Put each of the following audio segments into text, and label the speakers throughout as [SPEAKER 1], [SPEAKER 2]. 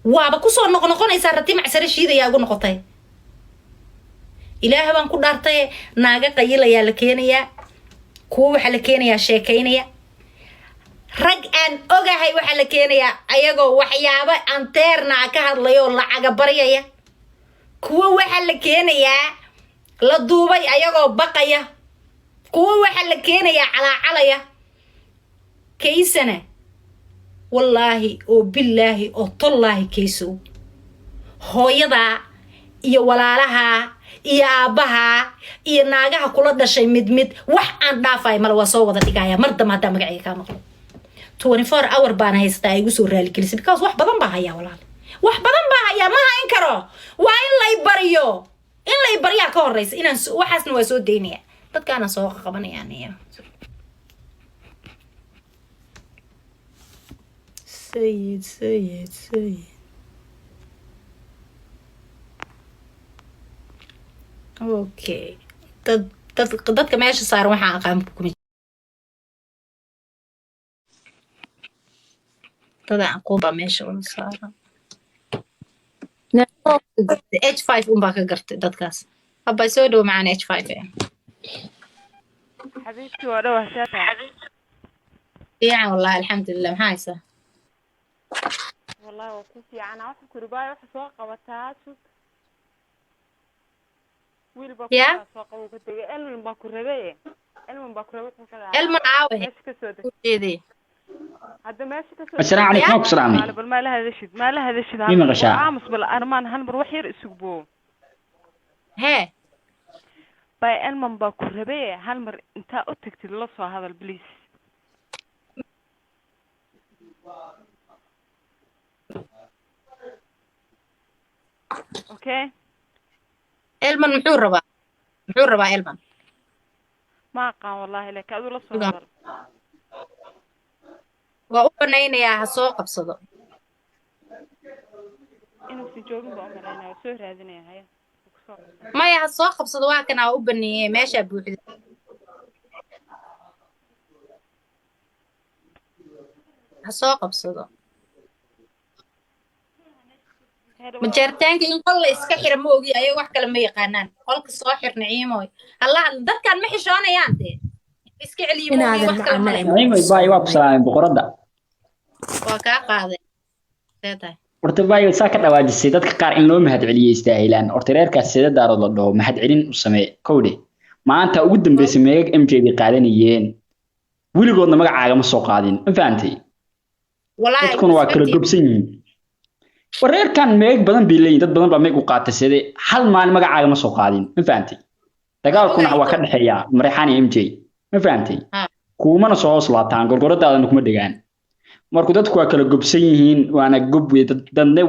[SPEAKER 1] Waaba kusoo noqnoqonaysaa, rati macsare shiidayaa ugu noqotay. Ilaah baan ku dhaartay, naaga qayilayaa la keenayaa, kuwo waxaa la keenayaa sheekaynaya, rag aan ogahay waxaa la keenayaa ayagoo waxyaabo anteernaa ka hadlaya oo lacaga baryaya, kuwo waxaa la keenayaa la duubay ayagoo baqaya, kuwo waxaa la keenayaa calaacalaya. Kaysana wallaahi oo billaahi oo tollaahi, kaysow, hooyadaa iyo walaalahaa iyo aabbahaa iyo naagaha kula dhashay mid mid wax aan dhaafayo male, waa soo wada dhigaya. Mar dambe haddaa magacayga kaa maqlo, 24 hour baana haysataa igu soo raaligelisay, because wax badan baa hayaa, walaal, wax badan baa hayaa, ma hayn karo. Waa in lay baryo, in lay baryaa ka horeysa inaan waxaasna waa soo daynaya, dadkaana soo qabanayaan iyo sayid sayid sayid. Okay, dad dad dadka meesha saaran waxaan aqaan kuma, dad aan aqoon baa meesha wada saaran. H5 unbaa ka gartay dadkaas. Habba soo dhow macaan H5 eh.
[SPEAKER 2] Xabiibti, waa dhowah, see tahay?
[SPEAKER 1] Fiican wallahi, alxamdulilah. Maxaa haysaa?
[SPEAKER 2] Wallahi waa ku fiicana. Waxa kuribaayo waxa soo qabataa, sug, wiil baa
[SPEAKER 1] Ya.
[SPEAKER 2] Ku soo qabo ka tegay. Elman baa ku rabay, Elman baa ku rabay, wuxuu ka dhahaa
[SPEAKER 1] Elman aawe?
[SPEAKER 2] Meesha ka soo deg.
[SPEAKER 1] Ujeedee?
[SPEAKER 2] Hadda meesha ka soo.
[SPEAKER 3] Assalaamu calaykum, waan ku salaamay.
[SPEAKER 2] Maale, bal maa la hadashid, maa la hadashid.
[SPEAKER 3] Mii maqashaa?
[SPEAKER 2] Aamus bal, armaan hal mar wax yar isug boo.
[SPEAKER 1] Hee.
[SPEAKER 2] Bay, Elman baa ku rabay, hal mar intaa u tagtid la soo hadal, please. Okay.
[SPEAKER 1] Elman muxuu rabaa? Muxuu rabaa Elman?
[SPEAKER 2] Ma aqaan wallahi, laakiin aduu la soo hadal.
[SPEAKER 1] Waa u banaynayaa, ha soo qabsado.
[SPEAKER 2] Inuusan joogin baa u malaynaya, waa soo raadinaya. Haya, wuu kusoo qabsan.
[SPEAKER 1] Maya, ha soo qabsado, waa kana, waa u baneeyey, meeshaa buuxda, ha soo qabsado.
[SPEAKER 2] Heer.
[SPEAKER 1] Majeertaanka in qol la iska xira ma ogi, ayaga wax kale ma yaqaanaan. Qolka soo xir, Naciimoy. Halla hadla, dadkan ma xishoonayaan dee, iska celiyo ma ogi.
[SPEAKER 4] Inaadan
[SPEAKER 1] Wax kale ma
[SPEAKER 4] macana
[SPEAKER 1] leh.
[SPEAKER 3] Naciimoy baay, waa ku salaamay, boqoradda.
[SPEAKER 1] Waa kaa qaaday, see tahay?
[SPEAKER 3] Horta baay, saa ka dhawaajisay, dadka qaar in loo mahadceliyey istaahilaan. Horta reerkaas sida daarood la dhaho mahadcelin u samee kowdhe. Maanta ugu dambeysay meegag MJ bay qaadanayeen, weligoodna magacaaga ma soo qaadin, ma fahantay?
[SPEAKER 1] Walaahi.
[SPEAKER 3] Dadkuna waa kala gobsan yihiin. War reerkan meeg badan bay leeyihin, dad badan baa meeg u qaatay, side hal maalin magacaaga ma soo qaadin, ma fahantay? Dagaalkuna waa ka dhexeeya Mareexaan iyo MJ, ma fahantay?
[SPEAKER 1] Ha.
[SPEAKER 3] Kuumana soo hoos laabtaan, gorgoradaadana kuma dhegaan. Marku dadku waa kala gobsan yihiin, waana gob wey. Dadne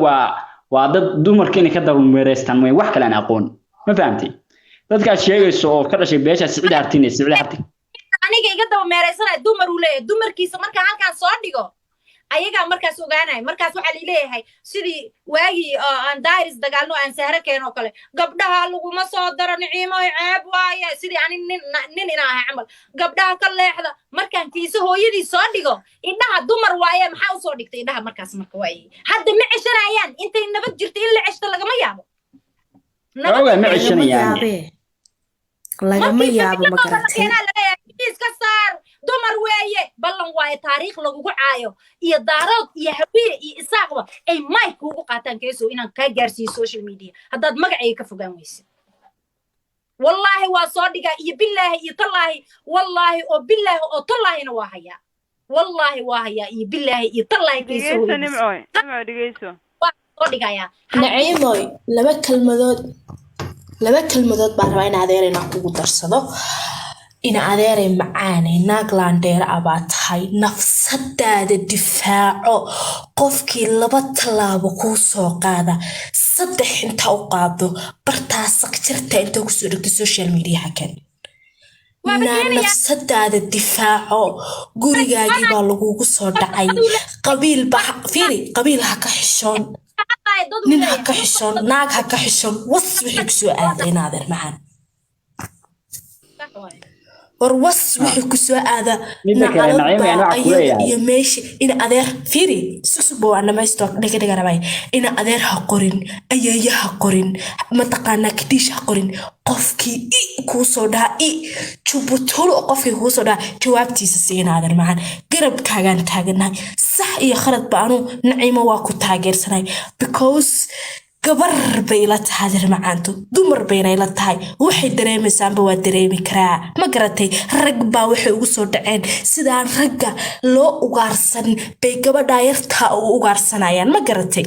[SPEAKER 3] waa dad dumarka inay ka dabameereystaan mooyaan wax kale aan aqoon, ma fahantay? Dadkaad sheegayso oo ka dhashay beesha Sicid Hartin ee Sicid Hartin
[SPEAKER 1] Aniga iga daba meeraysanaya dumar uu leeyahay, dumarkiisa markaan halkaan soo dhigo ayagaa markaas ogaanaya. Markaas waxaa laleeyahay sidii waagii oo aan dairis dagaalno, aan sahro keen oo kale, gabdhaha laguma soo daro, Niciimoy, ceeb waaye. Sidii ani nin nin inaa ahay camal, gabdhaha ka leexda. Markaan kiisa hooyadii soo dhigo, indhaha dumar waaye, maxaa usoo dhigtay indhaha markaas? Marka waaye hadda ma ceshanayaan. Intay nabad jirto in la ceshto lagama yaabo. Nabad
[SPEAKER 3] Ogaa ma
[SPEAKER 4] Lagama
[SPEAKER 3] ceshanayaan.
[SPEAKER 4] yaabee, lagama
[SPEAKER 1] markii
[SPEAKER 4] yaabo, ma
[SPEAKER 1] familkooda la
[SPEAKER 4] garatay?
[SPEAKER 1] keenaa laleeyahay iska saar, dumar weeye. Ballan waaye, taariikh lagugu caayo iyo Daarood iyo Hawiye iyo Isaaqba ay mic kuugu qaataan. Keeso inaan kaa gaarsiiyo social media haddaad magacayga ka fogaan weyse, wallaahi waa soo dhigaa, iyo bilaahi iyo tallaahi, wallaahi oo bilaahi oo tallaahina waa hayaa, wallaahi waa hayaa, iyo bilaahi iyo tallaahi. Kayso
[SPEAKER 2] Dhegeyso.
[SPEAKER 1] Hooyadiis
[SPEAKER 2] Nimcoy, Nimcoy, dhegeyso.
[SPEAKER 1] Waa soo dhigayaa.
[SPEAKER 4] Naciimoy, laba kelmadood baan rabaa in adeer inaan kugu darsado. Ina adeeray macaanay, naag laandheere ah baa tahay, nafsadaada difaaco. Qofkii laba tallaabo kuu soo qaada, saddex inta u qaado, bartaa saqjarta inta kusoo dhigto social mediaha kan.
[SPEAKER 1] Waaba
[SPEAKER 4] Naa
[SPEAKER 1] keenayaa.
[SPEAKER 4] Nafsadaada difaaco, gurigaagii baa lagugu soo dhacay. Qabiil ba fiiri, qabiil ha ka xishoon, nin ha ka xishoon, naag ha ka xishoon, was wixii kusoo aaday, inaadeer macaan. War was wixii ku soo aada.
[SPEAKER 3] Midda kale,
[SPEAKER 4] nacalad
[SPEAKER 3] Naciima, yani
[SPEAKER 4] baa
[SPEAKER 3] waxaan ku
[SPEAKER 4] ayaga
[SPEAKER 3] leeyahay.
[SPEAKER 4] Iyo meesha ina adeer fiiri susugba waa dhamaysto dhiga dhiga rabay. Ina adeer ha qorin, ayeeye ha qorin, mataqaanaa, kadiish ha qorin. Qofkii i kuu soo dhaha, i jubutulo, qofkii kuu soo dhaha jawaabtiisa siina. Adeer macaan, garabkaagaan taaganahay. Sax iyo khalad ba anuu Naciimo waa ku taageersanay, because gabar bay ila tahay, adeer macaanto, dumar bayna ila tahay. Waxay dareemaysaanba waa dareemi karaa, ma garatay? Rag baa waxay ugu soo dhaceen sidaan ragga loo ugaarsan bay gabadhaa yartaa u ugaarsanayaan, ma garatay?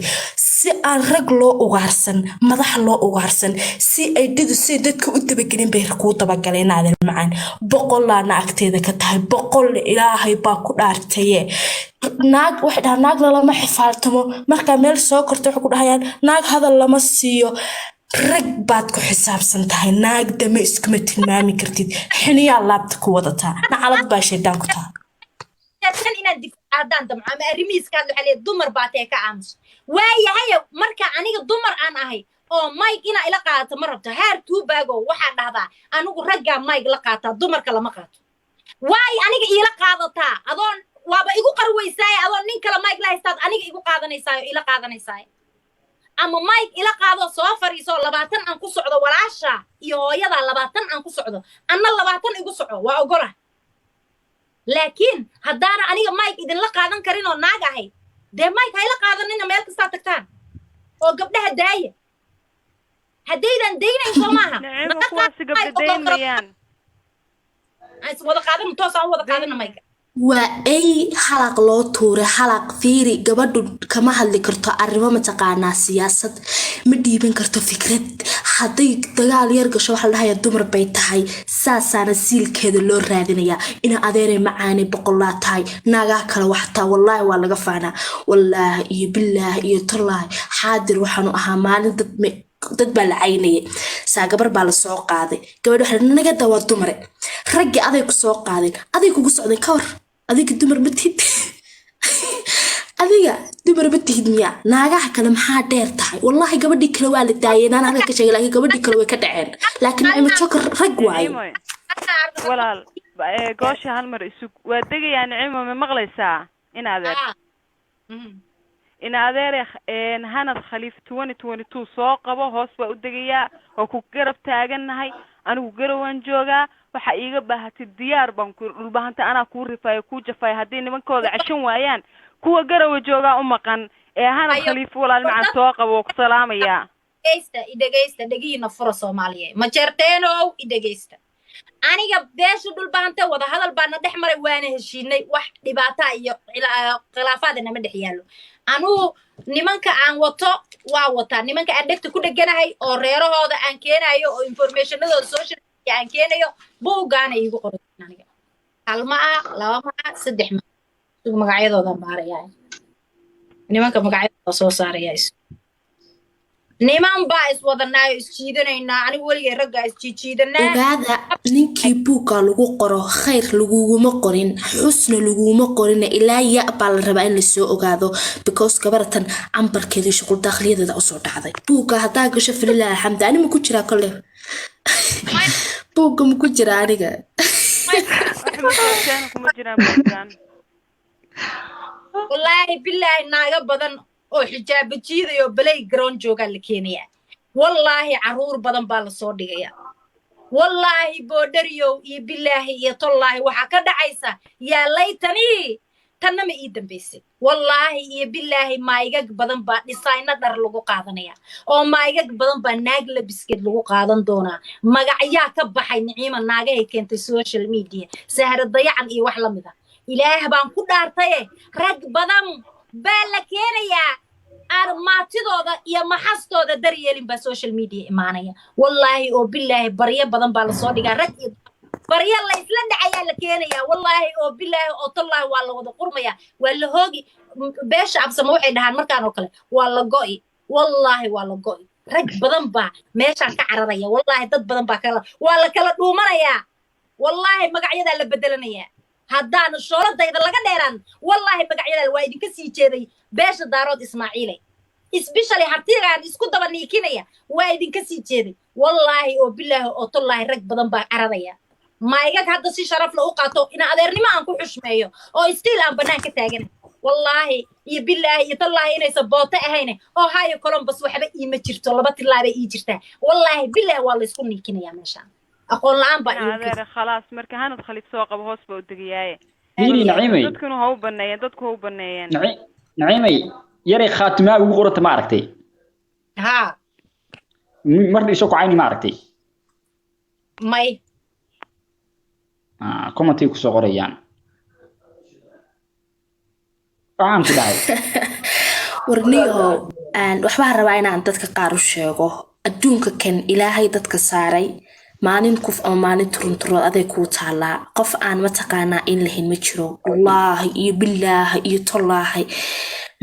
[SPEAKER 4] Si aan rag loo ugaarsan, madax loo ugaarsan, si ay didu si dadka u dabagelin bay kuu dabagaleen. Adeer macaan, boqolaana agteeda ka tahay, 100 Ilaahay baa ku dhaartaye. Naag waxay dhahaan naag lalama xifaaltamo. Markaa meel soo korto waxay ku dhahayaan naag hadal lama siiyo. Rag baad ku xisaabsan tahay, naag dame iskuma tilmaami kartid. Xiniyaa laabta ku wadataa, nacalad baa shaydaan ku taha.
[SPEAKER 1] Tan inaan difaaco haddaan damco ama arrimihiis ka hadlo, waxaa leeyahay dumar baa tee, ka aamuso. Waayahayo, marka aniga dumar aan ahay oo mic inaa ila qaadato ma rabto, haar tuubaago waxaa dhahdaa anigu raggaa mic la qaataa, dumarka lama qaato. Waay aniga iila qaadataa adoon waaba igu qarwaysaaye, adoon nin kale mic la haystaad aniga igu qaadanaysaay oo ila qaadanaysaay. Ama mic ila qaado, soo fariiso, 20 aan ku socdo, walaasha iyo hooyadaa 20 aan ku socdo, anna 20 igu soco, waa ogola. Laakiin haddaana aniga mic idinla qaadan karin oo naag ahay, dee mic hayla qaadanina meel kastaa tagtaan oo gabdhaha daaya. Haddaydan daynayn, soo maaha?
[SPEAKER 2] Naciimo, kuwaasi gabdha daynmayaan.
[SPEAKER 1] Aan is wada qaadano, toos aan u wada qaadano mic.
[SPEAKER 4] Waa ay halaq loo tuuray halaq. Fiiri, gabadhu kama hadli karto arrimo, mataqaanaa, siyaasad ma dhiiban karto fikrad. Hadday dagaal yar gasho waxaa la dhahayaa dumar bay tahay, saasaana siilkeeda loo raadinayaa. Ina adeeray macaane, boqolaa tahay, naagaha kale waxtaa wallaahi waa laga faanaa, wallaahi iyo bilaahi iyo tallaahi. Xaadir waxaanu ahaa maalin dad dad baa la caynayay, saa gabar baa lasoo qaaday. Gabadh waxa la naga daa, waa dumare. Raggii aday ku soo qaadeen, aday kugu socdeen. Ka war, adiga dumar ma tihid? Adiga dumar ma tihid miya? Naagaha kale maxaa dheer tahay? Wallaahi gabadhii kale waa la daayeen, aan halka ka sheegay, laakiin gabadhii kale way ka dhaceen. Laakiin Naciimo Joker rag waaye.
[SPEAKER 2] Nicimoy walaal, goosha hal mar isug, waa degayaa. Nicimo, ma maqlaysaa in adeer? In adeere, Hanad Khaliif 2022 soo qabo, hoos baa u degayaa. Waa ku garab taagannahay. Anigu garawaan joogaa, waxa iiga baahatid diyaar baan ku dhulbahanta. Anaa kuu rifaayo, kuu jafayo. Haddii nimankooda cashan waayaan, kuwa garawa joogaa u maqan ee Hanad
[SPEAKER 1] Ayo.
[SPEAKER 2] Khaliif, walaal macaan, soo qabo, waa ku salaamayaa.
[SPEAKER 1] Dhegeysta, idhegeysta, dhegihiina fura. Soomaaliya ma jeerteenow, idhegeysta. Aniga beesha Dhulbahante wada hadal baana dhex maray, waana heshiinay. Wax dhibaata iyo khilaafaada nama dhex yaallo. Anugu nimanka aan wato waa wataa, nimanka aan dhegta ku dheganahay oo reerahooda aan keenayo oo informationadooda social media aan keenayo, buuggaana iigu qoray. Aniga hal ma ah, laba ma ah, saddex ma isugu magacyadoodan baarayaa, nimanka magacyadooda soo saaraya. Isu niman baa iswadanaayo, isjiidanaynaa. Anigu weligay raggaa isjiijiidanaa.
[SPEAKER 4] Ogaada, ninkii buugga lagu qoro khayr laguguma qorin, xusna laguma qorin, ilaa ya baa la rabaa in lasoo ogaado, because gabaratan cambarkeeda iyo shuqul dakhliyadeeda usoo dhacday buugga. Haddaa gasho, falilah alxamdu. Ani ma ku jiraa? Kole buugga ma ku jira aniga?
[SPEAKER 2] Wax majeerteena kuma jiraan buuggan.
[SPEAKER 1] Wallaahi bilaahi, naago badan oo xijaaba jiidayo balay garoon joogaa la keenayaa. Wallaahi carruur badan baa lasoo dhigaya. Wallaahi boodhariyow iyo bilaahi iyo tollaahi, waxaa ka dhacaysa yaa laytanii tanna ma ii dambaysay. Wallaahi iyo bilaahi, maygag badan baa dhisayna dhar lagu qaadanaya oo maygag badan baa naag labiskeed lagu qaadan doonaa. Magacyaa ka baxay Niciima, naagahay keentay social media, Sahra Dayacan iyo wax la mid ah. Ilaah baan ku dhaartaye, rag badan baa la keenayaa aan maatidooda iyo maxastooda daryeelin baa social media imaanaya. Wallaahi oo bilaahi, baryo badan baa lasoo dhigaa, rag iyo baryo la isla dhacayaa la keenayaa. Wallaahi oo bilaahi oo tallaahi, waa la wada qurmaya, waa la hoogi. Beesha Absamo waxay dhahaan markaan oo kale waa la go'i. Wallaahi waa la go'i. Rag badan baa meeshaan ka cararaya. Wallaahi dad badan baa kala, waa la kala dhuumanayaa. Wallaahi magacyadaa la bedelanayaa haddaanu shooladayda laga dheeraan. Wallaahi magacyadaa waa idinka sii jeeday. Beesha Daarood Ismaaciile, isbishali hartigaan isku daba niikinaya, waa idinka sii jeeday. Wallaahi oo bilaahi oo tallaahi, rag badan baa cararaya. Maygag hadda si sharaf la u qaato, ina adeernimo aan ku xushmeeyo oo still aan bannaan ka taagana, wallaahi iyo bilaahi iyo tallaahi inaysan booto ahayne. Ohio Columbus waxba iima jirto, 2 tilaabay ii jirtaa. Wallaahi bilaahi waa laysku niikinayaa meeshaan, aqoon la-aan baa
[SPEAKER 2] Ina
[SPEAKER 1] iigu
[SPEAKER 2] adeere, khalaas. Marka Hanad Khaliif soo qabo, hoos baa u degayaaye.
[SPEAKER 3] Fiiri Naciimay.
[SPEAKER 2] Dadkuna ha u baneeyeen, dadku ha u baneeyeen.
[SPEAKER 3] Naciimay yaray, khaatimaa ugu qoranta, ma aragtay?
[SPEAKER 1] Haa.
[SPEAKER 3] Marna isoo kacayni, ma aragtay?
[SPEAKER 1] May.
[SPEAKER 3] Ah, commentay kusoo qorayaan, waxaan ku dhahay.
[SPEAKER 4] Warniyahow, waxbaa rabaa inaan dadka qaar u sheego. Adduunka kan Ilaahay dadka saaray, maalin kuf ama maalin turunturood aday kuu taalaa. Qof aan mataqaanaa in lahayn ma jiro. Wallaahi iyo bilaahi iyo tollaahi,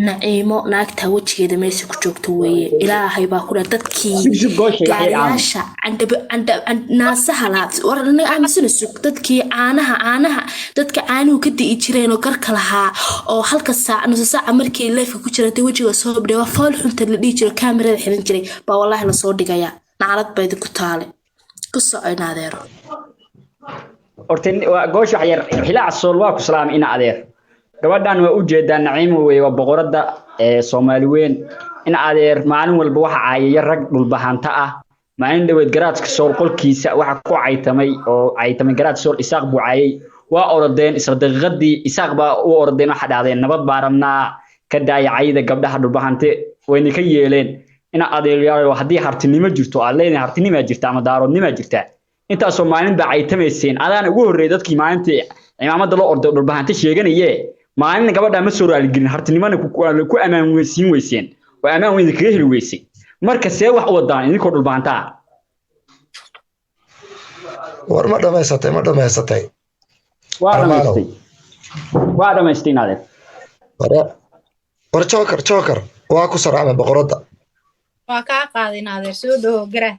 [SPEAKER 4] Naciimo naagtaa wejigeeda meesha ku joogto weeye. Ilaahay baa ku dhahay dadkii
[SPEAKER 3] Sug, sug, gooshay, wax yar aamus.
[SPEAKER 4] Gaariyaasha candhab candha naasaha laa war anaga aaminsana. Sug, dadkii caanaha dadka caanuhu ka di'i jireen oo garka lahaa oo halka saac, nusa saaca markii leefka ku jira intay wejiga soo bidhay, waa fool xunta la dhihi jiro, kaamirada xiran jiray baa wallaahi lasoo dhigaya. Naclad baa idinku taale, ku soco, in adeero.
[SPEAKER 3] Horta waa goosha, wax yar xilaac sool waa ku salaamay, ina adeer. Gabadhan waa u jeedaa, Naciimo weeye, waa boqoradda ee Soomaali weyn. In adeer, maalin walba waxa caayaya rag dhulbahanta ah. Maalin dhaweed garaadka sool qolkiisa waxa ku caytamay oo caytamay garaad sool, Isaaq buu caayay. Waa orodeen isla daqiiqadii, Isaaq baa u orodeen, waxa dhacdeen nabad baa rabnaa, ka daaya cayda gabdhaha dhulbahante. Wayna ka yeeleen. Ina adeeryaal, haddii hartinimo jirto, aad leedahay hartinimaa jirta ama daaroodnimaa jirta, intaasoo maalin baa caytamayseen. Adaana ugu horreeyay dadkii maalintii cimaamada la orday dhulbahante sheeganaye. Maalin gabadha ma soo raaligelin, hartinimana ku ammaan siin weyseen oo ammaan weyn kaga heli weysay. Marka see wax u wadaan idinkoo dhulbahantaa?
[SPEAKER 5] War ma dhamaysatay? Ma dhamaysatay?
[SPEAKER 3] Waa
[SPEAKER 5] Armaanow.
[SPEAKER 3] dhamaystay, waa dhamaystay, inadeer.
[SPEAKER 5] War Joker, Joker, waa ku salaamay, boqoradda.
[SPEAKER 1] Waa kaa qaaday, naadeer, soo dhawo gara.